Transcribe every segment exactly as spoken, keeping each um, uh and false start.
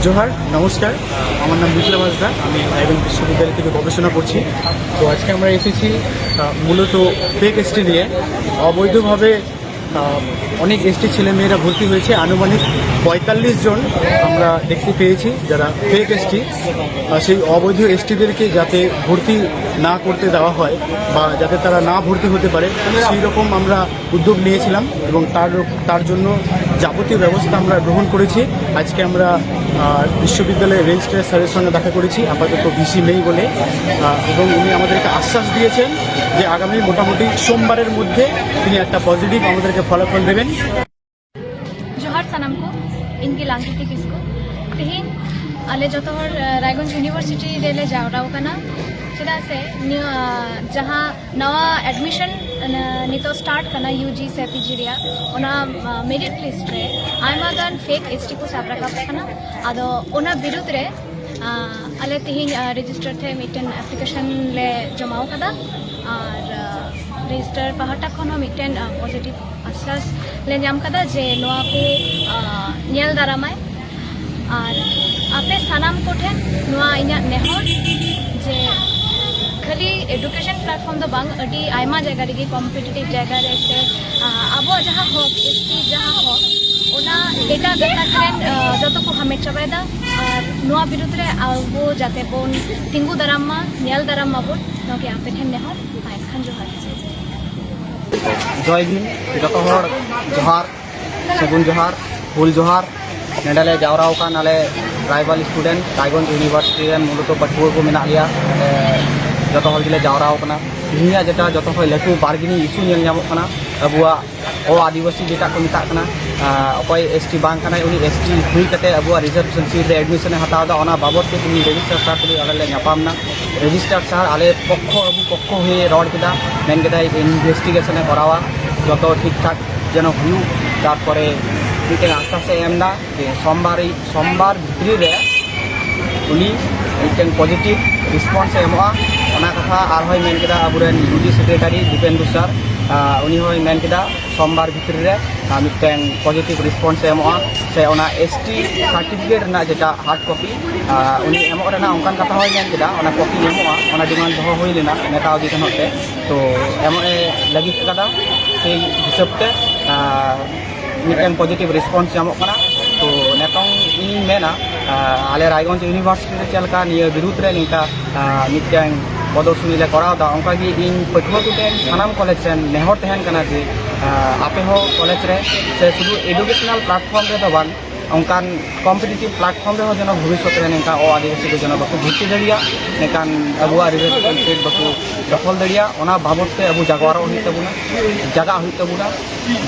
জোহার, নমস্কার। আমার নাম বিপ্লব হাঁসদা। আমি রায়গঞ্জ বিশ্ববিদ্যালয় থেকে গবেষণা করছি। তো আজকে আমরা এসেছি, আহ, মূলত ফেক এসটি নিয়ে। অবৈধভাবে, আহ, অনেক এসটি ছেলে মেয়েরা ভর্তি হয়েছে। আনুমানিক পঁয়তাল্লিশ জন আমরা দেখতে পেয়েছি, যারা ফেক এসটি। সেই অবৈধ এসটিদেরকে যাতে ভর্তি না করতে দেওয়া হয় বা যাতে তারা না ভর্তি হতে পারে, সেই রকম আমরা উদ্যোগ নিয়েছিলাম এবং তার, তার জন্য যাবতীয় ব্যবস্থা আমরা গ্রহণ করেছি। আজকে আমরা, আহ, বিশ্ববিদ্যালয়ের রেজিস্ট্রার স্যারের সঙ্গে দেখা করেছি, আপাতত ভিসি নেই বলে, আহ, এবং উনি আমাদেরকে আশ্বাস দিয়েছেন যে আগামী মোটামুটি সোমবারের মধ্যে তিনি একটা পজিটিভ আমাদেরকে ফলাফল দেবেন। ᱡᱚᱦᱟᱨ ᱥᱟᱱᱟᱢ ᱠᱚ, ᱤᱧ ᱜᱮ ᱞᱟᱝᱠᱤᱛᱤ ᱠᱤᱥᱠᱩ᱾ ᱛᱮᱦᱮᱧ ᱟᱞᱮ ᱡᱚᱛᱚ ᱦᱚᱲ, ᱟᱸ, ᱨᱟᱭᱜᱚᱸᱡᱽ ᱤᱭᱩᱱᱤᱵᱷᱟᱨᱥᱤᱴᱤ ᱨᱮᱞᱮ ᱡᱟᱣᱨᱟ ᱟᱠᱟᱱᱟ᱾ ᱪᱮᱫᱟᱜ ᱥᱮ ᱱᱤᱭᱟᱹ, ᱟᱸ, ᱡᱟᱦᱟᱸ ᱱᱟᱣᱟ ᱮᱰᱢᱤᱥᱚᱱ, ᱟᱸ, ᱱᱤᱛᱚᱜ ᱥᱴᱟᱨᱴ ᱠᱟᱱᱟ ᱭᱩ ᱡᱤ ᱥᱮ ᱯᱤ ᱡᱤ ᱨᱮᱭᱟᱜ, ᱚᱱᱟ, ᱟᱸ, ᱢᱮᱨᱤᱴ ᱞᱤᱥᱴ ᱨᱮ ᱟᱭᱢᱟ ᱜᱟᱱ ᱯᱷᱮᱠ ᱮᱥ ᱴᱤ ᱠᱚ ᱥᱟᱵ ᱨᱟᱠᱟᱵ ᱠᱟᱱᱟ᱾ ᱟᱫᱚ ᱚᱱᱟ ᱵᱤᱨᱩᱫᱽ ᱨᱮ, ᱟᱸ, ᱟᱞᱮ ᱛᱮᱦᱮᱧ, ᱟᱸ, ᱨᱮᱡᱤᱥᱴᱟᱨ ᱴᱷᱮᱱ ᱢᱤᱫᱴᱮᱱ ᱮᱯᱞᱤᱠᱮᱥᱚᱱ ᱞᱮ ᱡᱚᱢᱟ ᱟᱠᱟᱫᱟ᱾ ᱟᱨ, ᱟᱸ, ᱨᱮᱡᱤᱥᱴᱟᱨ ᱯᱟᱦᱴᱟ ᱠᱷᱚᱱ ᱦᱚᱸ ᱢᱤᱫᱴᱮᱱ, ᱟᱸ, ᱯᱚᱡᱤᱴᱤᱵᱷ ᱟᱥᱥᱟᱥ ᱞᱮ ᱧᱟᱢ ᱠᱟᱫᱟ ᱡᱮ ᱱᱚᱣᱟ ᱠᱚ, ᱟᱸ, ᱧᱮᱞ ᱫᱟᱨᱟᱢᱟᱭ᱾ ᱟᱨ ᱟᱯᱮ ᱥᱟᱱᱟᱢ ᱠᱚᱴᱷᱮᱱ ᱱᱚᱣᱟ ᱤᱧᱟᱹᱜ ᱱᱮᱦᱚᱨ ᱡᱮ ᱠᱷᱟᱹᱞᱤ ᱮᱰᱩᱠᱮᱥᱚᱱ ᱯᱞᱟᱴᱯᱷᱚᱨᱢ ᱫᱚ ᱵᱟᱝ, ᱟᱹᱰᱤ ᱟᱭᱢᱟ ᱡᱟᱭᱜᱟ ᱨᱮᱜᱮ ᱠᱚᱢᱯᱤᱴᱤᱴᱤᱵᱷ ᱡᱟᱭᱜᱟ ᱨᱮ ᱥᱮ, ᱟᱸ, ᱟᱵᱚᱣᱟᱜ ᱡᱟᱦᱟᱸ ᱦᱚᱠ, ᱮᱥ ᱴᱤ ᱡᱟᱦᱟᱸ ᱦᱚᱠ, ᱚᱱᱟ ᱮᱴᱟᱜ ᱜᱟᱛᱟᱠ ᱨᱮᱱ, ᱟᱸ, ᱡᱚᱛᱚ ᱠᱚ ᱦᱟᱢᱮᱴ ᱪᱟᱵᱟᱭᱮᱫᱟ᱾ ᱟᱨ ᱱᱚᱣᱟ ᱵᱤᱨᱩᱫᱽ ᱨᱮ ᱟᱵᱚ ᱡᱟᱛᱮ ᱵᱚᱱ ᱛᱤᱸᱜᱩ ᱫᱟᱨᱟᱢ ᱢᱟ, ᱧᱮᱞ ᱫᱟᱨᱟᱢ ᱢᱟᱵᱚᱱ, ᱱᱚᱣᱟ ᱜᱮ ᱟᱯᱮ ᱴᱷᱮᱱ ᱱᱮᱦᱚᱨ᱾ ᱢᱟ ᱮᱱᱠᱷᱟᱱ ᱡᱚᱦᱟᱨ᱾ ᱡᱚᱭ ᱵᱷᱤᱢ, ᱡᱚᱛᱚ ᱦᱚᱲ ᱡᱚᱦᱟᱨ, ᱥᱟᱹᱜᱩᱱ ᱡᱚᱦᱟᱨ, ᱦᱩᱞ ᱡᱚᱦᱟᱨ᱾ ᱱᱚᱰᱮ ᱞᱮ ᱡᱟᱣᱨᱟ ᱟᱠᱟᱱ ᱟᱞᱮ ᱴᱨᱟᱭᱵᱟᱞ ᱥᱴᱩᱰᱮᱱᱴ, ᱨᱟᱭᱜᱚᱸᱡᱽ ᱤᱭᱩᱱᱤᱵᱷᱟᱨᱥᱤᱴᱤ ᱨᱮᱱ ᱢᱩᱞᱚᱛᱚ ᱯᱟᱹᱴᱷᱩᱣᱟᱹ ᱠᱚ ᱢᱮᱱᱟᱜ ᱞᱮᱭᱟ᱾ ᱱᱚᱰᱮ ᱡᱚᱛᱚ ᱦᱚᱲ ᱜᱮᱞᱮ ᱡᱟᱣᱨᱟ ᱟᱠᱟᱱᱟ᱾ ᱛᱮᱦᱮᱧᱟᱜ ᱡᱮᱴᱟ ᱡᱚᱛᱚ ᱠᱷᱚᱱ ᱞᱟᱹᱴᱩ ᱵᱟᱨᱜᱮᱱᱤᱝ ᱤᱥᱩ ᱧᱮᱞ ᱧᱟᱢᱚᱜ ᱠᱟᱱᱟ, ᱟᱵᱚᱣᱟᱜ ᱚ ᱟᱹᱫᱤᱵᱟᱹᱥᱤ ᱡᱮᱴᱟ ᱠᱚ ᱢᱮᱛᱟᱜ ᱠᱟᱱᱟ, ᱟᱸ, ᱚᱠᱚᱭ ᱮᱥ ᱴᱤ ᱵᱟᱝ ᱠᱟᱱᱟᱭ, ᱩᱱᱤ ᱮᱥ ᱴᱤ ᱦᱩᱭ ᱠᱟᱛᱮ ᱟᱵᱚᱣᱟᱜ ᱨᱤᱡᱟᱨᱵᱷᱮᱥᱚᱱ ᱥᱤᱴ ᱨᱮ ᱮᱰᱢᱤᱥᱚᱱ ᱮ ᱦᱟᱛᱟᱣ ᱮᱫᱟ, ᱚᱱᱟ ᱵᱟᱵᱚᱫ ᱛᱮ ᱛᱮᱦᱮᱧ ᱨᱮᱡᱤᱥᱴᱟᱨ ᱥᱟᱨ ᱛᱩᱞᱩᱡ ᱟᱞᱮ ᱞᱮ ᱧᱟᱯᱟᱢ ᱮᱱᱟ᱾ ᱨᱮᱡᱤᱥᱴᱟᱨ ᱥᱟᱨ ᱟᱞᱮ ᱯᱚᱠᱠᱷᱚ, ᱟᱵᱚ ᱯᱚᱠᱠᱷᱚ ᱦᱚᱭᱮ ᱨᱚᱲ ᱠᱮᱫᱟ, ᱢᱮᱱ ᱠᱮᱫᱟᱭ ᱤᱱᱵᱷᱮᱥᱴᱤᱜᱮᱥᱚᱱ ᱮ ᱠᱚᱨᱟᱣᱟ, ᱡᱚᱛᱚ ᱴᱷᱤᱠ ᱴᱷᱟᱠ ᱡᱮᱱᱚ ᱦᱩᱭᱩᱜ᱾ ᱛᱟᱨᱯᱚᱨᱮ ᱢᱤᱫᱴᱮᱱ ᱟᱥᱥᱟᱥ ᱮ ᱮᱢ ᱮᱫᱟ ᱡᱮ ᱥᱳᱢᱵᱟᱨ, ᱥᱳᱢᱵᱟᱨ ᱵᱷᱤᱛᱨᱤ ᱨᱮ ᱩᱱᱤ ᱢᱤᱫᱴᱮᱱ ᱯᱚᱡᱤᱴᱤᱵᱷ ᱨᱮᱥᱯᱚᱱᱥ ᱮ ᱮᱢᱚᱜᱼᱟ᱾ ᱚᱱᱟ ᱠᱟᱛᱷᱟ ᱟᱨᱦᱚᱸᱭ ᱢᱮᱱ ᱠᱮᱫᱟ ᱟᱵᱚᱨᱮᱱ ᱤᱭᱩ ᱡᱤ ᱥᱮᱠᱨᱮᱴᱟᱨᱤ ᱫᱤᱯᱮᱱᱫᱩ ᱥᱟᱨ᱾ ᱟᱨ ᱩᱱᱤ ᱦᱚᱸᱭ ᱢᱮᱱ ᱠᱮᱫᱟ ᱥᱳᱢᱵᱟᱨ ᱵᱷᱤᱛᱨᱤ ᱨᱮ ᱟᱨ ᱢᱤᱫᱴᱮᱱ ᱯᱚᱡᱤᱴᱤᱵᱷ ᱨᱮᱥᱯᱚᱱᱥ ᱮ ᱮᱢᱚᱜᱼᱟ, ᱥᱮ ᱚᱱᱟ ᱮᱥ ᱴᱤ ᱥᱟᱨᱴᱤᱯᱷᱤᱠᱮᱴ ᱨᱮᱱᱟᱜ ᱡᱮᱴᱟ ᱦᱟᱨᱰ ᱠᱚᱯᱤ ᱩᱱᱤ ᱮᱢᱚᱜ ᱨᱮᱱᱟᱜ ᱚᱱᱠᱟᱱ ᱠᱟᱛᱷᱟ ᱦᱚᱸᱭ ᱢᱮᱱ ᱠᱮᱫᱟ, ᱚᱱᱟ ᱠᱚᱯᱤ ᱮᱢᱚᱜᱼᱟ, ᱚᱱᱟ ᱰᱤᱢᱟᱱᱰ ᱫᱚᱦᱚ ᱦᱩᱭ ᱞᱮᱱᱟ ᱱᱮᱛᱟ ᱤᱫᱤ ᱠᱷᱚᱱ ᱛᱮ᱾ ᱛᱚ ᱮᱢᱚᱜ ᱮ ᱞᱟᱹᱜᱤᱫ ᱠᱟᱫᱟ ᱥᱮᱭ ᱦᱤᱥᱟᱹᱵ ᱛᱮ ᱟᱨ ᱢᱤᱫᱴᱮᱱ ᱯᱚᱡᱤᱴᱤᱵᱷ ᱨᱮᱥᱯᱚᱱᱥ ᱧᱟᱢᱚᱜ ᱠᱟᱱᱟ᱾ ᱛᱚ ᱱᱤᱛᱚᱝ ᱤᱧ ᱢᱮᱱᱟ, ᱟᱞᱮ ᱨᱟᱭᱜᱚᱸᱡᱽ ᱤᱭᱩᱱᱤᱵᱷᱟᱨᱥᱤᱴᱤ ᱨᱮ ᱪᱮᱫ ᱞᱮᱠᱟ ᱱᱤᱭᱟᱹ ᱵᱤᱨᱩᱫᱽ ᱨᱮ ᱱᱤᱝᱠᱟ ᱢᱤᱫᱴᱮᱱ ᱯᱨᱚᱫᱚᱨᱥᱚᱱᱤ ᱞᱮ ᱠᱚᱨᱟᱣ ᱮᱫᱟ, ᱚᱱᱠᱟᱜᱮ ᱤᱧ ᱯᱟᱹᱴᱷᱩᱣᱟᱹ ᱠᱚᱴᱷᱮᱱ ᱥᱟᱱᱟᱢ ᱠᱚᱞᱮᱡᱽ ᱨᱮᱱ ᱱᱮᱦᱚᱨ ᱛᱟᱦᱮᱱ ᱠᱟᱱᱟ ᱡᱮ ᱟᱯᱮ ᱦᱚᱸ ᱠᱚᱞᱮᱡᱽ ᱨᱮ ᱥᱮ ᱥᱩᱫᱷᱩ ᱮᱰᱩᱠᱮᱥᱚᱱᱟᱞ ᱯᱞᱟᱴᱯᱷᱚᱨᱢ ᱨᱮᱫᱚ ᱵᱟᱝ, ᱚᱱᱠᱟᱱ ᱠᱚᱢᱯᱤᱴᱤᱴᱤᱵᱷ ᱯᱞᱟᱴᱯᱷᱚᱨᱢ ᱨᱮᱦᱚᱸ ᱡᱮᱱᱚ ᱵᱷᱚᱵᱤᱥᱥᱚᱛ ᱨᱮ ᱱᱤᱝᱠᱟ ᱚ ᱟᱹᱫᱤᱵᱟᱹᱥᱤ ᱠᱚ ᱡᱮᱱᱚ ᱵᱟᱠᱚ ᱵᱷᱚᱨᱛᱤ ᱫᱟᱲᱮᱭᱟᱜ, ᱱᱤᱝᱠᱟᱱ ᱟᱵᱚᱣᱟᱜ ᱨᱤᱡᱟᱨᱵᱷᱮᱥᱚᱱ ᱥᱤᱴ ᱵᱟᱠᱚ ᱫᱚᱠᱷᱚᱞ ᱫᱟᱲᱮᱭᱟᱜ, ᱚᱱᱟ ᱵᱟᱵᱚᱫ ᱛᱮ ᱟᱵᱚ ᱡᱟᱜᱣᱟᱨᱚᱜ ᱦᱩᱭᱩᱜ ᱛᱟᱵᱚᱱᱟ, ᱡᱟᱜᱟᱜ ᱦᱩᱭᱩᱜ ᱛᱟᱵᱚᱱᱟ᱾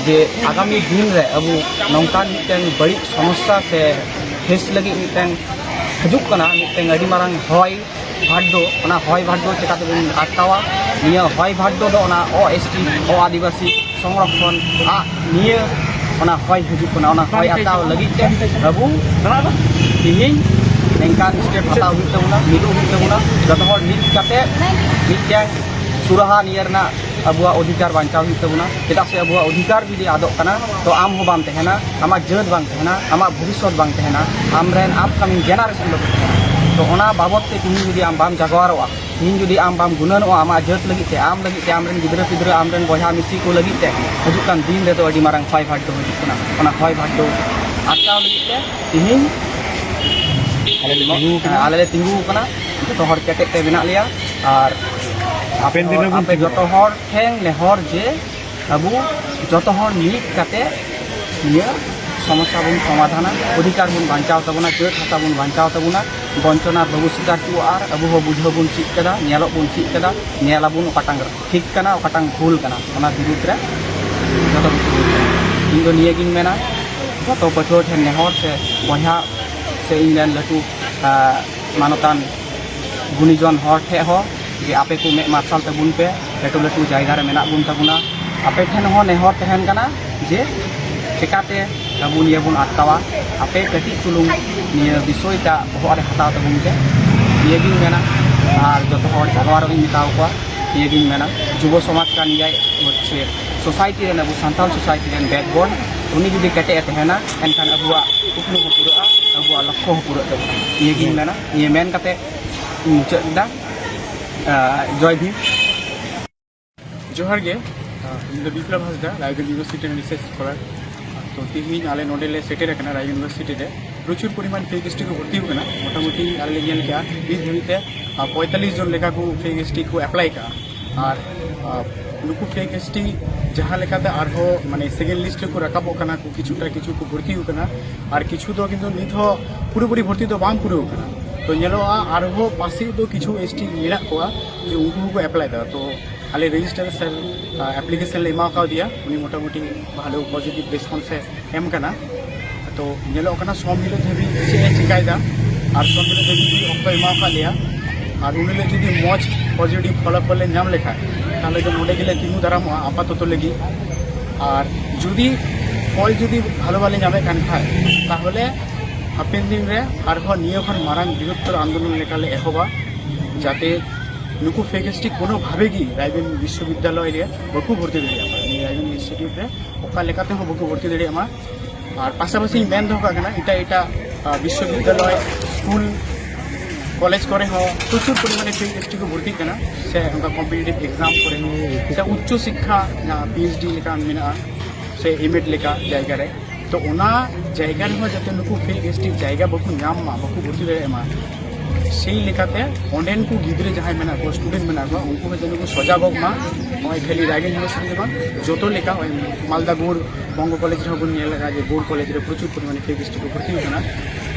ᱡᱮ ᱟᱜᱟᱢᱤ ᱫᱤᱱ ᱨᱮ ᱟᱵᱚ ᱱᱚᱝᱠᱟᱱ ᱢᱤᱫᱴᱮᱱ ᱵᱟᱹᱲᱤᱡ ᱥᱚᱢᱚᱥᱥᱟ ᱥᱮ ᱯᱷᱮᱥ ᱞᱟᱹᱜᱤᱫ ᱢᱤᱫᱴᱮᱱ ᱦᱤᱡᱩᱜ ᱠᱟᱱᱟ, ᱢᱤᱫᱴᱮᱱ ᱟᱹᱰᱤ ᱢᱟᱨᱟᱝ ᱦᱚᱭ ᱵᱷᱟᱨᱰᱳ, ᱚᱱᱟ ᱦᱚᱭ ᱵᱷᱟᱨᱰᱳ ᱪᱮᱠᱟ ᱛᱮᱵᱚᱱ ᱟᱴᱠᱟᱣᱟ? ᱱᱤᱭᱟᱹ ᱦᱚᱭ ᱵᱷᱟᱨᱰᱳ ᱫᱚ ᱚᱱᱟ ᱚ ᱮᱥ ᱴᱤ, ᱚ ᱟᱹᱫᱤᱵᱟᱹᱥᱤ ᱥᱚᱝᱨᱚᱠᱷᱚᱱ ᱟᱜ ᱱᱤᱭᱟᱹ ᱚᱱᱟ ᱦᱚᱭ ᱦᱤᱡᱩᱜ ᱠᱟᱱᱟ, ᱚᱱᱟ ᱦᱚᱭ ᱟᱴᱠᱟᱣ ᱞᱟᱹᱜᱤᱫ ᱛᱮ ᱟᱵᱚ ᱛᱮᱦᱮᱧ ᱱᱤᱝᱠᱟᱱ ᱥᱴᱮᱯ ᱦᱟᱛᱟᱣ ᱦᱩᱭᱩᱜ ᱛᱟᱵᱚᱱᱟ, ᱢᱤᱫᱚᱜ ᱦᱩᱭᱩᱜ ᱛᱟᱵᱚᱱᱟ, ᱡᱚᱛᱚ ᱦᱚᱲ ᱢᱤᱫ ᱠᱟᱛᱮ ᱢᱤᱫᱴᱮᱱ ᱥᱩᱨᱟᱦᱟ ᱱᱤᱭᱟᱹ ᱨᱮᱱᱟᱜ ᱟᱵᱚᱣᱟᱜ ᱚᱫᱷᱤᱠᱟᱨ ᱵᱟᱧᱪᱟᱣ ᱦᱩᱭᱩᱜ ᱛᱟᱵᱚᱱᱟ᱾ ᱪᱮᱫᱟᱜ ᱥᱮ ᱟᱵᱚᱣᱟᱜ ᱚᱫᱷᱤᱠᱟᱨ ᱡᱩᱫᱤ ᱟᱫᱚᱜ ᱠᱟᱱᱟ, ᱛᱚ ᱟᱢ ᱦᱚᱸ ᱵᱟᱢ ᱛᱟᱦᱮᱱᱟ, ᱟᱢᱟᱜ ᱡᱟᱹᱛ ᱵᱟᱝ ᱛᱟᱦᱮᱱᱟ, ᱟᱢᱟᱜ ᱵᱷᱚᱵᱤᱥᱥᱚᱛ ᱵᱟᱝ ᱛᱟᱦᱮᱱᱟ, ᱟᱢᱨᱮᱱ ᱟᱯᱠᱟᱢᱤᱝ ᱡᱮᱱᱟᱨᱮᱥᱚᱱ ᱵᱟᱠᱚ ᱛᱟᱦᱮᱱᱟ᱾ ᱛᱚ ᱚᱱᱟ ᱵᱟᱵᱚᱫ ᱛᱮ ᱛᱤᱦᱤᱧ ᱡᱩᱫᱤ ᱟᱢ ᱵᱟᱢ ᱡᱟᱜᱣᱟᱨᱚᱜᱼᱟ, ᱛᱤᱦᱤᱧ ᱡᱩᱫᱤ ᱟᱢ ᱵᱟᱢ ᱜᱩᱱᱟᱹᱱᱚᱜᱼᱟ ᱟᱢᱟᱜ ᱡᱟᱹᱛ ᱞᱟᱹᱜᱤᱫ ᱛᱮ, ᱟᱢ ᱞᱟᱹᱜᱤᱫ ᱛᱮ, ᱟᱢᱨᱮᱱ ᱜᱤᱫᱽᱨᱟᱹ ᱯᱤᱫᱽᱨᱟᱹ, ᱟᱢᱨᱮᱱ ᱵᱚᱭᱦᱟ ᱢᱤᱥᱤ ᱠᱚ ᱞᱟᱹᱜᱤᱫ ᱛᱮ ᱦᱤᱡᱩᱜ ᱠᱟᱱ ᱫᱤᱱ ᱨᱮᱫᱚ ᱟᱹᱰᱤ ᱢᱟᱨᱟᱝ ᱦᱚᱭ ᱵᱷᱟᱨᱰᱳ ᱦᱤᱡᱩᱜ ᱠᱟᱱᱟ᱾ ᱚᱱᱟ ᱦᱚᱭ ᱵᱷᱟᱨᱰᱳ ᱟᱴᱠᱟᱣ ᱞᱟᱹᱜᱤᱫ ᱛᱮ ᱛᱤᱦᱤᱧ ᱟᱞᱮ ᱞᱮ ᱛᱤᱸᱜᱩ ᱟᱠᱟᱱᱟ᱾ ᱟᱞᱮ ᱞᱮ ᱛᱤᱸᱜᱩ ᱟᱠᱟᱱᱟ, ᱡᱚᱛᱚ ᱦᱚᱲ ᱠᱮᱴᱮᱡ ᱛᱮ ᱢᱮᱱᱟᱜ ᱞᱮᱭᱟ᱾ ᱟᱨ ᱦᱟᱯᱮᱱ ᱫᱤᱱ ᱨᱮᱵᱚᱱ ᱟᱯᱮ ᱛᱤᱸᱜᱩᱱᱟ᱾ ᱡᱚᱛᱚ ᱦᱚᱲ ᱴᱷᱮᱱ ᱱᱮᱦᱚᱨ ᱡᱮ ᱟᱵᱚ ᱡᱚᱛᱚ ᱦᱚᱲ ᱢᱤᱫ ᱠᱟᱛᱮ ᱱᱤᱭᱟᱹ ᱥᱚᱢᱚᱥᱥᱟ ᱵᱚᱱ ᱥᱚᱢᱟᱫᱷᱟᱱᱟ, ᱚᱫᱷᱤᱠᱟᱨ ᱵᱚᱱ ᱵᱟᱧᱪᱟᱣ ᱛᱟᱵᱚᱱᱟ, ᱡᱟᱹᱛ ᱦᱟᱥᱟ ᱵᱚᱱ ᱵᱟᱧᱪᱟᱣ ᱛᱟᱵᱚᱱᱟ, ᱵᱚᱧᱪᱚᱱᱟ ᱵᱟᱵᱚ ᱥᱤᱠᱟᱨ ᱦᱚᱪᱚᱣᱟᱜᱼᱟ᱾ ᱟᱨ ᱟᱵᱚ ᱦᱚᱸ ᱵᱩᱡᱷᱟᱹᱣ ᱵᱚᱱ ᱪᱮᱫ ᱠᱟᱫᱟ, ᱧᱮᱞᱚᱜ ᱵᱚᱱ ᱪᱮᱫ ᱠᱟᱫᱟ, ᱧᱮᱞ ᱟᱵᱚᱱ ᱚᱠᱟᱴᱟᱝ ᱴᱷᱤᱠ ᱠᱟᱱᱟ, ᱚᱠᱟᱴᱟᱝ ᱵᱷᱩᱞ ᱠᱟᱱᱟ, ᱚᱱᱟ ᱵᱤᱨᱩᱫᱽ ᱨᱮ ᱡᱚᱛᱚ ᱠᱤᱪᱷᱩ ᱵᱚᱱ ᱠᱟᱱᱟ᱾ ᱤᱧ ᱫᱚ ᱱᱤᱭᱟᱹᱜᱤᱧ ᱢᱮᱱᱟ, ᱡᱚᱛᱚ ᱯᱟᱹᱴᱷᱩᱣᱟᱹ ᱴᱷᱮᱱ ᱱᱮᱦᱚᱨ ᱥᱮ ᱵᱚᱭᱦᱟ ᱥᱮ ᱤᱧ ᱨᱮᱱ ᱞᱟᱹᱴᱩ, ᱟᱸ, ᱢᱟᱱᱚᱛᱟᱱ ᱜᱩᱱᱤᱡᱚᱱ ᱦᱚᱲ ᱴᱷᱮᱱ ᱦᱚᱸ ᱡᱮ ᱟᱯᱮ ᱠᱚ ᱢᱮᱫ ᱢᱟᱨᱥᱟᱞ ᱛᱟᱵᱚᱱ ᱯᱮ, ᱞᱟᱹᱴᱩ ᱞᱟᱹᱴᱩ ᱡᱟᱭᱜᱟ ᱨᱮ ᱢᱮᱱᱟᱜ ᱵᱚᱱ ᱛᱟᱵᱚᱱᱟ᱾ ᱟᱯᱮ ᱴᱷᱮᱱ ᱦᱚᱸ ᱱᱮᱦᱚᱨ ᱛᱟᱦᱮᱱ ᱠᱟᱱᱟ ᱡᱮ ᱪᱮᱠᱟᱛᱮ ᱟᱵᱚ ᱱᱤᱭᱟᱹ ᱵᱚᱱ ᱟᱴᱠᱟᱣᱟ, ᱟᱯᱮ ᱠᱟᱹᱴᱤᱡ ᱪᱩᱞᱩᱝ ᱱᱤᱭᱟᱹ ᱵᱤᱥᱚᱭᱴᱟ ᱵᱚᱦᱚᱜ ᱨᱮ ᱦᱟᱛᱟᱣ ᱛᱟᱵᱚᱱ ᱯᱮ, ᱱᱤᱭᱟᱹᱜᱤᱧ ᱢᱮᱱᱟ᱾ ᱟᱨ ᱡᱚᱛᱚ ᱦᱚᱲ ᱡᱟᱜᱣᱟᱨᱚᱜ ᱤᱧ ᱢᱮᱛᱟᱣ ᱠᱚᱣᱟ᱾ ᱱᱤᱭᱟᱹᱜᱤᱧ ᱢᱮᱱᱟ, ᱡᱩᱵᱚ ᱥᱚᱢᱟᱡᱽ ᱠᱟᱱ ᱜᱮᱭᱟᱭ ᱦᱚᱪᱪᱷᱮ ᱥᱳᱥᱟᱭᱴᱤ ᱨᱮᱱ, ᱟᱵᱚ ᱥᱟᱱᱛᱟᱲ ᱥᱳᱥᱟᱭᱴᱤ ᱨᱮᱱ ᱵᱮᱠᱵᱳᱱ᱾ ᱩᱱᱤ ᱡᱩᱫᱤ ᱠᱮᱴᱮᱡ ᱮ ᱛᱟᱦᱮᱱᱟ, ᱮᱱᱠᱷᱟᱱ ᱟᱵᱚᱣᱟᱜ ᱠᱩᱠᱢᱩ ᱦᱚᱸ ᱯᱩᱨᱟᱹᱜᱼᱟ, ᱟᱵᱚᱣᱟᱜ ᱞᱚᱠᱠᱷᱚ ᱦᱚᱸ ᱯᱩᱨᱟᱹᱜ ᱛᱟᱵᱚᱱᱟ᱾ ᱱᱤᱭᱟᱹᱜᱤᱧ ᱢᱮᱱᱟ, ᱱᱤᱭᱟᱹ ᱢᱮᱱ ᱠᱟᱛᱮ ᱤᱧ ᱢᱩᱪᱟᱹᱫ ᱮᱫᱟ᱾ ᱟᱸ, ᱡᱚᱭ ᱵᱷᱤᱢ᱾ ᱡᱚᱦᱟᱨ ᱜᱮ᱾ ᱟᱸ, ᱤᱧ ᱫᱚ ᱵᱤᱯᱞᱚᱵ ᱦᱟᱸᱥᱫᱟ, ᱨᱟᱭᱜᱚᱸᱡᱽ ᱤᱭᱩᱱᱤᱵᱷᱟᱨᱥᱤᱴᱤ ᱨᱮᱱ ᱨᱤᱥᱟᱨᱪ ᱥᱠᱚᱞᱟᱨ᱾ ᱛᱚ, ᱛᱮᱦᱮᱧ ᱟᱞᱮ ᱱᱚᱰᱮ ᱞᱮ ᱥᱮᱴᱮᱨ ᱟᱠᱟᱱᱟ ᱨᱟᱭᱜᱚᱸᱡᱽ ᱤᱭᱩᱱᱤᱵᱷᱟᱨᱥᱤᱴᱤ ᱨᱮ᱾ ᱯᱨᱚᱪᱩᱨ ᱯᱚᱨᱤᱢᱟᱱ ᱯᱷᱮᱠ ᱮᱥ ᱴᱤ ᱠᱚ ᱵᱷᱚᱨᱛᱤ ᱟᱠᱟᱱᱟ᱾ ᱢᱚᱴᱟᱢᱩᱴᱤ ᱟᱞᱮ ᱞᱮ ᱧᱮᱞ ᱠᱮᱜᱼᱟ, ᱱᱤᱛ ᱫᱷᱟᱹᱵᱤᱡ ᱛᱮ, ᱟᱸ, ᱯᱚᱸᱭᱛᱟᱞᱞᱤᱥ ᱡᱚᱱ ᱞᱮᱠᱟ ᱠᱚ ᱯᱷᱮᱠ ᱮᱥ ᱴᱤ ᱠᱚ ᱮᱯᱞᱟᱭ ᱠᱟᱜᱼᱟ᱾ ᱟᱨ, ᱟᱸ, ᱱᱩᱠᱩ ᱯᱷᱮᱠ ᱮᱥ ᱴᱤ ᱡᱟᱦᱟᱸ ᱞᱮᱠᱟᱛᱮ ᱟᱨᱦᱚᱸ, ᱢᱟᱱᱮ, ᱥᱮᱠᱮᱱᱰ ᱞᱤᱥᱴ ᱨᱮᱠᱚ ᱨᱟᱠᱟᱵᱚᱜ ᱠᱟᱱᱟ ᱠᱚ, ᱠᱤᱪᱷᱩᱴᱟ ᱠᱤᱪᱷᱩ ᱠᱚ ᱵᱷᱚᱨᱛᱤ ᱟᱠᱟᱱᱟ, ᱟᱨ ᱠᱤᱪᱷᱩ ᱫᱚ ᱠᱤᱱᱛᱩ ᱱᱤᱛ ᱦᱚᱸ ᱯᱩᱨᱟᱹᱯᱩᱨᱤ ᱵᱷᱚᱨᱛᱤ ᱫᱚ ᱵᱟᱝ ᱯᱩᱨᱟᱹᱣ ᱟᱠᱟᱱᱟ᱾ ᱛᱚ, ᱧᱮᱞᱚᱜᱼᱟ ᱟᱨᱦᱚᱸ ᱯᱟᱥᱮᱡ ᱫᱚ ᱠᱤᱪᱷᱩ ᱮᱥ ᱴᱤ ᱢᱮᱱᱟᱜ ᱠᱚᱣᱟ ᱡᱮ ᱩᱱᱠᱩ ᱦᱚᱸᱠᱚ ᱮᱯᱞᱟᱭ ᱮᱫᱟ᱾ ᱛᱚ, ᱟᱞᱮ ᱨᱮᱡᱤᱥᱴᱟᱨ ᱥᱮᱞ, ᱟ, ᱟᱯᱞᱤᱠᱮᱥᱚᱱ ᱞᱮ ᱮᱢᱟ ᱠᱟᱣᱫᱮᱭᱟ᱾ ᱩᱱᱤ ᱢᱚᱴᱟᱢᱩᱴᱤ ᱵᱷᱟᱞᱮ ᱯᱚᱡᱤᱴᱤᱵᱷ ᱨᱮᱥᱯᱚᱱᱥ ᱮ ᱮᱢ ᱠᱟᱱᱟ᱾ ᱛᱚ, ᱧᱮᱞᱚᱜ ᱠᱟᱱᱟ ᱥᱳᱢ ᱦᱤᱞᱳᱜ ᱫᱷᱟᱹᱵᱤᱡ ᱪᱮᱫ ᱮ ᱪᱤᱠᱟᱭᱮᱫᱟ, ᱟᱨ ᱥᱳᱢ ᱦᱤᱞᱳᱜ ᱫᱷᱟᱹᱵᱤᱡ ᱡᱩᱫᱤ ᱚᱠᱛᱚ ᱮᱢᱟ ᱟᱠᱟᱫ ᱞᱮᱭᱟ, ᱟᱨ ᱩᱱ ᱦᱤᱞᱳᱜ ᱡᱩᱫᱤ ᱢᱚᱡᱽ ᱯᱚᱡᱤᱴᱤᱵᱷ ᱯᱷᱚᱞᱟᱯᱷᱚᱞ ᱞᱮ ᱧᱟᱢ ᱞᱮᱠᱷᱟᱱ, ᱛᱟᱦᱚᱞᱮ ᱫᱚ ᱱᱚᱰᱮ ᱜᱮᱞᱮ ᱛᱤᱸᱜᱩ ᱫᱟᱨᱟᱢᱚᱜᱼᱟ ᱟᱯᱟᱛᱚᱛᱚ ᱞᱟᱹᱜᱤᱫ᱾ ᱟᱨ ᱡᱩᱫᱤ ᱯᱷᱚᱞ ᱡᱩᱫᱤ ᱵᱷᱟᱞᱚ ᱵᱟᱞᱮ ᱧᱟᱢᱮᱫ ᱠᱟᱱ ᱠᱷᱟᱡ, ᱛᱟᱦᱚᱞᱮ ᱦᱟᱯᱮᱱ ᱫᱤᱱ ᱨᱮ ᱟᱨᱦᱚᱸ ᱱᱤᱭᱟᱹ ᱠᱷᱚᱱ ᱢᱟᱨᱟᱝ ᱵᱨᱤᱦᱚᱛᱛᱚᱨ ᱟᱱᱫᱳᱞᱚᱱ ᱞᱮᱠᱟᱞᱮ ᱮᱦᱚᱵᱟ, ᱡᱟᱛᱮ ᱱᱩᱠᱩ ᱯᱷᱮᱠ ᱮᱥ ᱴᱤ ᱠᱳᱱᱳ ᱵᱷᱟᱵᱮ ᱜᱮ ᱨᱟᱭᱜᱚᱸᱡᱽ ᱵᱤᱥᱥᱚᱵᱤᱫᱽᱫᱟᱞᱚᱭ ᱨᱮ ᱵᱟᱠᱚ ᱵᱷᱚᱨᱛᱤ ᱫᱟᱲᱮᱭᱟᱜ ᱢᱟ᱾ ᱱᱤᱭᱟᱹ ᱨᱟᱭᱜᱚᱸᱡᱽ ᱤᱱᱥᱴᱤᱴᱤᱭᱩᱴ ᱨᱮ ᱚᱠᱟ ᱞᱮᱠᱟᱛᱮ ᱦᱚᱸ ᱵᱟᱠᱚ ᱵᱷᱚᱨᱛᱤ ᱫᱟᱲᱮᱭᱟᱜ ᱢᱟ᱾ ᱟᱨ ᱯᱟᱥᱟᱯᱟᱥᱤᱧ ᱢᱮᱱ ᱫᱚᱦᱚ ᱠᱟᱜ ᱠᱟᱱᱟ, ᱮᱴᱟᱜ ᱮᱴᱟᱜ, ᱟ, ᱵᱤᱥᱥᱚᱵᱤᱫᱽᱫᱟᱞᱚᱭ, ᱥᱠᱩᱞ, ᱠᱚᱞᱮᱡᱽ ᱠᱚᱨᱮ ᱦᱚᱸ ᱯᱨᱚᱪᱩᱨ ᱯᱚᱨᱤᱢᱟᱱᱮ ᱯᱷᱮᱠ ᱮᱥ ᱴᱤ ᱠᱚ ᱵᱷᱚᱨᱛᱤᱜ ᱠᱟᱱᱟ, ᱥᱮ ᱚᱱᱠᱟ ᱠᱚᱢᱯᱤᱴᱤᱴᱤᱵᱷ ᱮᱠᱡᱟᱢ ᱠᱚᱨᱮ ᱦᱚᱸ, ᱥᱮ ᱩᱪᱪᱚ ᱥᱤᱠᱠᱷᱟ, ᱡᱟᱦᱟᱸ ᱯᱤ ᱮᱭᱤᱪ ᱰᱤ ᱞᱮᱠᱟ ᱢᱮᱱᱟᱜᱼᱟ, ᱥᱮ ᱮᱢ ᱮᱰ ᱞᱮᱠᱟ ᱡᱟᱭᱜᱟ ᱨᱮ᱾ ᱛᱚ, ᱚᱱᱟ ᱡᱟᱭᱜᱟ ᱨᱮᱦᱚᱸ ᱡᱟᱛᱮ ᱱᱩᱠᱩ ᱯᱷᱮᱠ ᱮᱥ ᱴᱤ ᱡᱟᱭᱜᱟ ᱵᱟᱠᱚ ᱧᱟᱢ ᱢᱟ, ᱵᱟᱠᱚ ᱵᱷᱚᱨᱛᱤ ᱫᱟᱲᱮᱭᱟᱜ ᱢᱟ, ᱥᱮᱭ ᱞᱮᱠᱟᱛᱮ ᱚᱸᱰᱮᱱ ᱠᱚ ᱜᱤᱫᱽᱨᱟᱹ ᱡᱟᱦᱟᱸᱭ ᱢᱮᱱᱟᱜ ᱠᱚᱣᱟ, ᱥᱴᱩᱰᱮᱱᱴ ᱢᱮᱱᱟᱜ ᱠᱚᱣᱟ, ᱩᱱᱠᱩ ᱦᱚᱸ ᱡᱮᱱᱚ ᱠᱚ ᱥᱚᱡᱟᱜᱚᱜ ᱢᱟ᱾ ᱱᱚᱜᱼᱚᱭ ᱠᱷᱟᱹᱞᱤ ᱨᱟᱭᱜᱚᱸᱡᱽ ᱤᱭᱩᱱᱤᱵᱷᱟᱨᱥᱤᱴᱤ ᱫᱚ ᱵᱟᱝ, ᱡᱚᱛᱚ ᱞᱮᱠᱟ, ᱱᱚᱜᱼᱚᱭ ᱢᱟᱞᱫᱟ ᱜᱳᱨ ᱵᱚᱝᱜᱚ ᱠᱚᱞᱮᱡᱽ ᱨᱮᱦᱚᱸ ᱵᱚᱱ ᱧᱮᱞ ᱟᱠᱟᱫᱟ ᱡᱮ ᱜᱳᱨ ᱠᱚᱞᱮᱡᱽ ᱨᱮ ᱯᱨᱚᱪᱩᱨ ᱯᱚᱨᱤᱢᱟᱱᱮ ᱯᱷᱮᱠ ᱮᱥ ᱴᱤ ᱠᱚ ᱵᱷᱚᱨᱛᱤ ᱟᱠᱟᱱᱟ,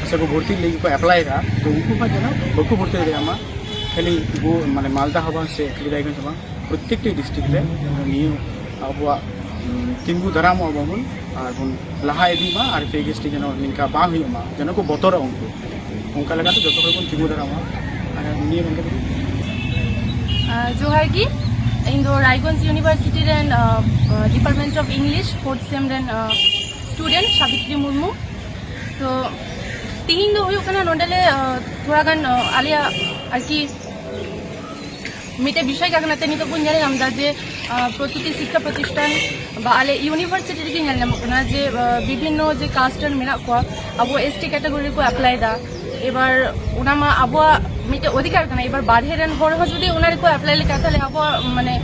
ᱥᱮ ᱠᱚ ᱵᱷᱚᱨᱛᱤ ᱞᱟᱹᱜᱤᱫ ᱠᱚ ᱮᱯᱞᱟᱭ ᱟᱠᱟᱫᱼᱟ᱾ ᱛᱚ, ᱩᱱᱠᱩ ᱦᱚᱸ ᱡᱮᱱᱚ ᱵᱟᱠᱚ ᱵᱷᱚᱨᱛᱤ ᱫᱟᱲᱮᱭᱟᱜ ᱢᱟ᱾ ᱠᱷᱟᱹᱞᱤ ᱜᱳ-, ᱢᱟᱱᱮ, ᱢᱟᱞᱫᱟ ᱦᱚᱸ ᱵᱟᱝ, ᱥᱮ ᱠᱷᱟᱹᱞᱤ ᱨᱟᱭᱜᱚᱸᱡᱽ ᱦᱚᱸ ᱵᱟᱝ, ᱯᱨᱚᱛᱮᱠᱴᱤ ᱰᱤᱥᱴᱨᱤᱠᱴ ᱨᱮ ᱱᱤᱭᱟᱹ ᱟᱵᱚᱣᱟᱜ, ᱩᱢ, ᱛᱤᱸᱜᱩ ᱫᱟᱨᱟᱢᱚᱜ ᱟᱵᱚᱱ ᱟᱨ ᱵᱚᱱ ᱞᱟᱦᱟ ᱤᱫᱤᱜ ᱢᱟ, ᱟᱨ ᱯᱷᱮᱠ ᱮᱥ ᱴᱤ ᱡᱮᱱᱚ ᱱᱤᱝᱠᱟ ᱵᱟᱝ ᱦᱩᱭᱩᱜ ᱢᱟ, ᱡᱮᱱᱚ ᱠᱚ ᱵᱚᱛᱚᱨᱚᱜ ᱩᱱᱠᱩ, ᱚᱱᱠᱟ ᱞᱮᱠᱟᱛᱮ ᱡᱚᱛᱚ ᱦᱚᱲ ᱵᱚᱱ ᱛᱤᱸᱜᱩ ᱫᱟᱨᱟᱢᱟ᱾ ᱟᱨ ᱱᱤᱭᱟᱹ ᱢᱮᱱ ᱠᱟᱛᱮ ᱜᱮ᱾ ᱟᱸ, ᱡᱚᱦᱟᱨ ᱜᱮ᱾ ᱤᱧ ᱫᱚ ᱨᱟᱭᱜᱚᱸᱡᱽ ᱤᱭᱩᱱᱤᱵᱷᱟᱨᱥᱤᱴᱤ ᱨᱮᱱ, ᱟᱸ, ᱟᱸ, ᱰᱤᱯᱟᱨᱴᱢᱮᱱᱴ ᱚᱯᱷ ᱤᱝᱞᱤᱥ ᱯᱷᱳᱨᱛᱷ ᱥᱮᱢ ᱨᱮᱱ, ᱟᱸ, ᱥᱴᱩᱰᱮᱱᱴ ᱥᱟᱵᱤᱛᱨᱤ ᱢᱩᱨᱢᱩ᱾ ᱛᱚ, ᱛᱤᱦᱤᱧ ᱫᱚ ᱦᱩᱭᱩᱜ ᱠᱟᱱᱟ, ᱱᱚᱰᱮ ᱞᱮ, ᱟᱸ, ᱛᱷᱚᱲᱟ ᱜᱟᱱ, ᱟᱸ, ᱟᱞᱮᱭᱟᱜ ᱟᱨᱠᱤ ᱢᱤᱫᱴᱮᱡ ᱵᱤᱥᱚᱭ ᱠᱟᱱᱟ ᱛᱮ ᱱᱤᱛᱚᱜ ᱵᱚᱱ ᱧᱮᱞ ᱧᱟᱢ ᱮᱫᱟ ᱡᱮ ᱟᱸ, ᱯᱨᱚᱛᱤᱴᱤ ᱥᱤᱠᱠᱷᱟ ᱯᱨᱚᱛᱤᱥᱴᱷᱟᱱ ᱵᱟ ᱟᱞᱮ ᱤᱭᱩᱱᱤᱵᱷᱟᱨᱥᱤᱴᱤ ᱨᱮᱜᱮ ᱧᱮᱞ ᱧᱟᱢᱚᱜ ᱠᱟᱱᱟ ᱡᱮ ᱟᱸ, ᱵᱤᱵᱷᱤᱱᱱᱚ ᱡᱮ ᱠᱟᱥᱴ ᱨᱮᱱ ᱢᱮᱱᱟᱜ ᱠᱚᱣᱟ, ᱟᱵᱚ ᱮᱥ ᱴᱤ ᱠᱮᱴᱟᱜᱚᱨᱤ ᱨᱮᱠᱚ ᱮᱯᱞᱟᱭ ᱮᱫᱟ᱾ ᱮᱵᱟᱨ ᱚᱱᱟ ᱢᱟ ᱟᱵᱚᱣᱟᱜ ᱢᱤᱫᱴᱮᱡ ᱚᱫᱷᱤᱠᱟᱨ ᱠᱟᱱᱟ᱾ ᱮᱵᱟᱨ ᱵᱟᱨᱦᱮ ᱨᱮᱱ ᱦᱚᱲ ᱦᱚᱸ ᱡᱩᱫᱤ ᱚᱱᱟ ᱨᱮᱠᱚ ᱮᱯᱞᱟᱭ ᱞᱮᱠᱷᱟᱱ, ᱛᱟᱦᱞᱮ ᱟᱵᱚᱣᱟᱜ ᱢᱟᱱᱮ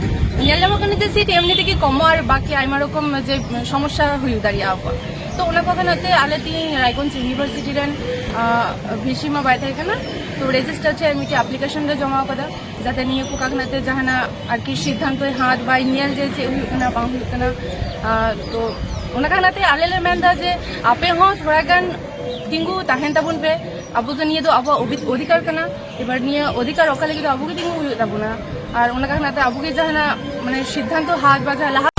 ᱧᱮᱞ ᱧᱟᱢᱚᱜ ᱠᱟᱱᱟ ᱡᱮ ᱥᱤᱴ ᱮᱢᱱᱤ ᱛᱮᱜᱮ ᱠᱚᱢᱚᱜᱼᱟ ᱟᱨ ᱵᱟᱠᱤ ᱟᱭᱢᱟ ᱨᱚᱠᱚᱢ ᱡᱮ ᱥᱚᱢᱚᱥᱥᱟ ᱦᱩᱭ ᱫᱟᱲᱮᱭᱟᱜᱼᱟ ᱟᱵᱚᱣᱟᱜ᱾ ᱛᱚ ᱚᱱᱟ ᱠᱚ ᱠᱷᱟᱱ ᱛᱮ ᱟᱞᱮ ᱛᱮᱦᱮᱧ ᱨᱟᱭᱜᱚᱸᱡᱽ ᱤᱭᱩᱱᱤᱵᱷᱟᱨᱥᱤᱴᱤ ᱨᱮᱱ ᱟᱸ, ᱵᱷᱤᱥᱤ ᱢᱟ ᱵᱟᱭ ᱛᱟᱦᱮᱸ ᱠᱟᱱᱟ, ᱛᱚ ᱨᱮᱡᱤᱥᱴᱟᱨ ᱪᱮ ᱢᱤᱫᱴᱮᱡ ᱟᱯᱞᱤᱠᱮᱥᱚᱱ ᱞᱮ ᱡᱚᱢᱟ ᱟᱠᱟᱫᱟ᱾ ᱡᱟᱛᱮ ᱱᱤᱭᱟᱹ ᱠᱚ ᱠᱟᱨᱚᱱᱟᱛᱮ ᱡᱟᱦᱟᱱᱟᱜ ᱟᱨᱠᱤ ᱥᱤᱫᱽᱫᱷᱟᱱᱛᱚᱭ ᱦᱟᱛ ᱵᱟᱭ ᱧᱮᱞ ᱡᱮ ᱪᱮᱫ ᱦᱩᱭᱩᱜ ᱠᱟᱱᱟ ᱵᱟᱝ ᱦᱩᱭᱩᱜ ᱠᱟᱱᱟ᱾ ᱟᱨ ᱛᱚ ᱚᱱᱟ ᱠᱟᱨᱚᱱᱟᱛᱮ ᱟᱞᱮ ᱞᱮ ᱢᱮᱱᱫᱟ ᱡᱮ ᱟᱯᱮ ᱦᱚᱸ ᱛᱷᱚᱲᱟ ᱜᱟᱱ ᱛᱤᱸᱜᱩ ᱛᱟᱦᱮᱱ ᱛᱟᱵᱚᱱ ᱯᱮ᱾ ᱟᱵᱚ ᱫᱚ ᱱᱤᱭᱟᱹ ᱫᱚ ᱟᱵᱚᱣᱟᱜ ᱚᱵᱷᱤ- ᱚᱫᱷᱤᱠᱟᱨ ᱠᱟᱱᱟ᱾ ᱮᱵᱟᱨ ᱱᱤᱭᱟᱹ ᱚᱫᱷᱤᱠᱟᱨ ᱨᱚᱠᱷᱟ ᱞᱟᱹᱜᱤᱫ ᱫᱚ ᱟᱵᱚ ᱜᱮ ᱛᱤᱸᱜᱩ ᱦᱩᱭᱩᱜ ᱛᱟᱵᱚᱱᱟ᱾ ᱟᱨ ᱚᱱᱟ ᱠᱟᱨᱚᱱᱟᱛᱮ ᱟᱵᱚ ᱜᱮ ᱡᱟᱦᱟᱱᱟᱜ ᱢᱟᱱᱮ ᱥᱤᱫᱽᱫᱷᱟᱱᱛᱚ ᱦᱟᱛ ᱵᱟ ᱡᱟᱦᱟᱸ ᱞᱟᱦᱟ